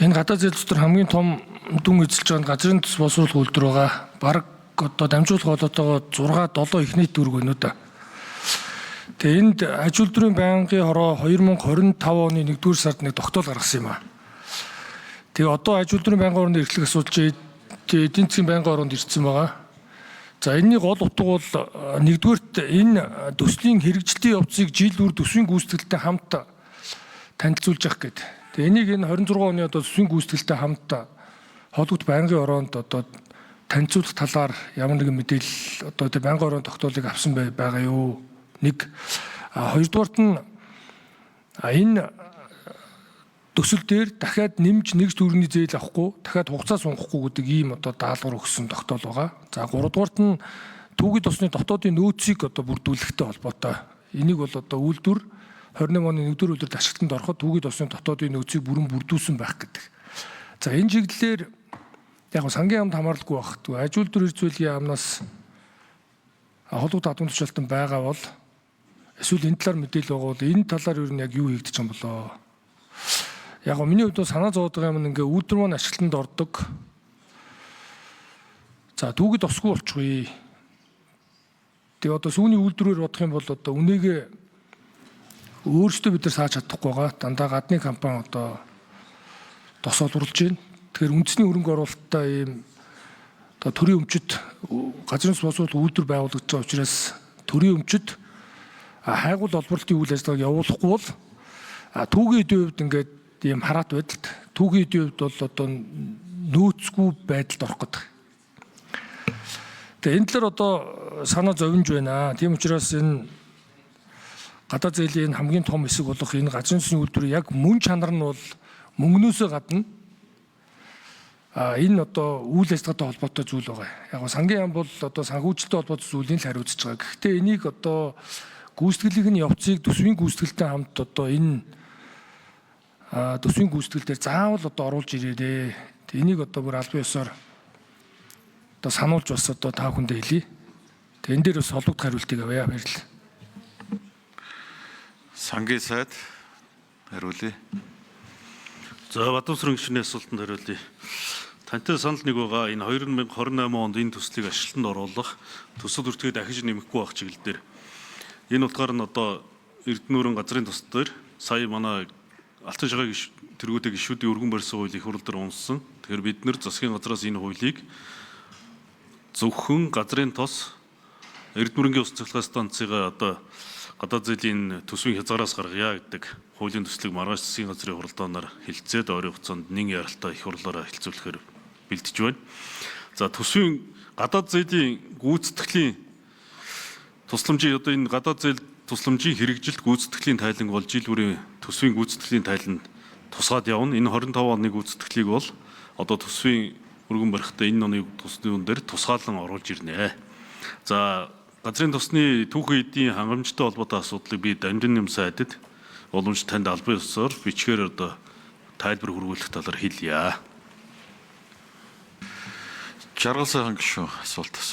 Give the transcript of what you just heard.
Энэ гадаад зээл дотор хамгийн том дүн эзэлж байгаа нь газрын тус боловсруулах үйлдвэр байгаа. Бараг одоо дамжуулах болоотойгоо 6 7 их нийт дүүрэг байна уу да. Тэгээ энд аж үйлдвэрийн байнгын хороо 2025 оны 1-р сард нэг тогтоол гаргасан юм аа. Тэгээ одоо аж үйлдвэрийн байнгын ороонд эрхлэх асуудал чи эдийн засгийн байнгын ороонд ирсэн байгаа. За энэний гол утга бол нэгдүгээрт энэ төслийн хэрэгжилтийн явцыг жил бүр төсвийн гүйцэтгэлтэй хамт танилцуулж явах гээд. Тэгээ энийг энэ 26 оны одоо төсвийн гүйцэтгэлтэй хамт холбогд байнгын ороонд одоо танилцуулах талаар ямар нэгэн мэдээлэл одоо тэр байнгын ороонд тогтоолыг авсан байгаа юу? Нэг. Хоёрдугаарт нь энэ төсөл дээр дахиад нэмж нэгж төгрөгийн зээл авахгүй, дахиад хугацаа сунгахгүй гэдэг ийм одоо даалгавар өгсөн тогтоол байгаа. За гуравдугаарт нь түүхий тосны дотоодын нөөцийг одоо бүрдүүлэхтэй холбоотой. Энийг бол одоо үйлдвэр 28 оны 1-р өдөрт ашиглалтанд ороход түүхий тосны дотоодын нөөцийг бүрэн бүрдүүлсэн байх гэдэг. За энэ чиглэлээр яг сангийн яамд хамааралгүй байх. Аж үйлдвэр эрх зүйлийн яамнаас холбогд адган тушаалтан байгаа бол эсвэл энэ талаар мэдээлэл байгаа бол энэ талаар ер нь яг юу хийгдэж байгаа юм болоо? Яг гоо миний хувьд бол санаа зовоод байгаа юм нь ингээ үйлдвэр маань ашиглалтанд ордог. За түүгэд осгүй болчихъя. Тэгээ одоо сүүний үйлдвэрээр бодох юм бол одоо үнэгээ өөрсдөө бид нар сааж чадахгүй байгаа. Дандаа гадны компани одоо тос олруулж байна. Тэгэхээр үндэсний хөрөнгө оруулалттай ийм одоо төрийн өмчөд газрын босвол үйлдвэр байгуулагдаж байгаа учраас төрийн өмчөд хайгуул олборлолтын үйл ажиллагааг явуулахгүй бол түүгийн эдийн хувьд ингээд ийм хараат байдалд түүгийн эдийн хувьд бол одоо нөөцгүй байдалд орох гэдэг. Тэгээ энэ талаар одоо санаа зовниж байна. Тийм учраас энэ гадаад зээлийн энэ хамгийн том хэсэг болох энэ газрын төсний үйлдвэр яг мөн чанар нь бол мөнгнөөсөө гадна энэ одоо үйл ажиллагаатай холбоотой зүйл байгаа. Яг нь сангийн яам бол одоо санхүүжилттэй холбоотой зүйлийг л хариуцж байгаа. Гэхдээ энийг одоо гүйцэтгэлийг нь явцыг төсвийн гүйцэтгэлтэй хамт одоо энэ төсвийн гүйцэтгэл дээр заавал одоо оруулж ирээрээ. Энийг одоо бүр албан ёсоор одоо сануулж бас одоо та бүхэндээ хэлье. Тэгээ энэ дээр бас холбогдох хариултыг авъя. Баярлалаа. Сангийн сайд хариулъя. За Бадамсрын гишүүний асуултанд хариулъя. Тантай санал нэг байгаа. Энэ 2028 онд энэ төслийг ашиглалтанд оруулах төсөл өртгөө дахиж нэмэхгүй байх чиглэл дээр. Энэ утгаар нь одоо Эрдэнэ газрын тус дээр сая манай Алтан шахаа тэргүүтэй гишүүдийн өргөн барьсан хууль их хурл дээр унссан. Тэгэхээр бид нэр засгийн газраас энэ хуулийг зөвхөн газрын тос Эрдэнэ ус цахилгаан станцыгаа одоо гадаад зээлийн төсвийн хязгаараас гаргая гэдэг хуулийн төслийг маргааш засгийн газрын хуралдаанаар хэлэлцээд ойрын хугацаанд нэн яралтай их хурлаараа хэлэлцүүлэхээр бэлтэж байна. За төсвийн гадаад зээлийн гүйцэтгэлийн тусламжийн одоо энэ гадаад зээл тусламжийн хэрэгжилт гүйцэтгэлийн тайланг бол жил бүрийн төсвийн гүйцэтгэлийн тайланд тусгаад явна. Энэ 25 оны гүйцэтгэлийг бол одоо төсвийн өргөн барихтаа энэ оны төсвийн дээр тусгаалan оруулж ирнэ. За газрын тосны түүхэн эдийн хангамжтай холбоотой асуудлыг би дамжин нэм сайдад боломж танд албан ёсоор бичгээр одоо тайлбар хүргүүлэх талаар хэлье. Жаргал сайхан гишүүн асуулт асуу.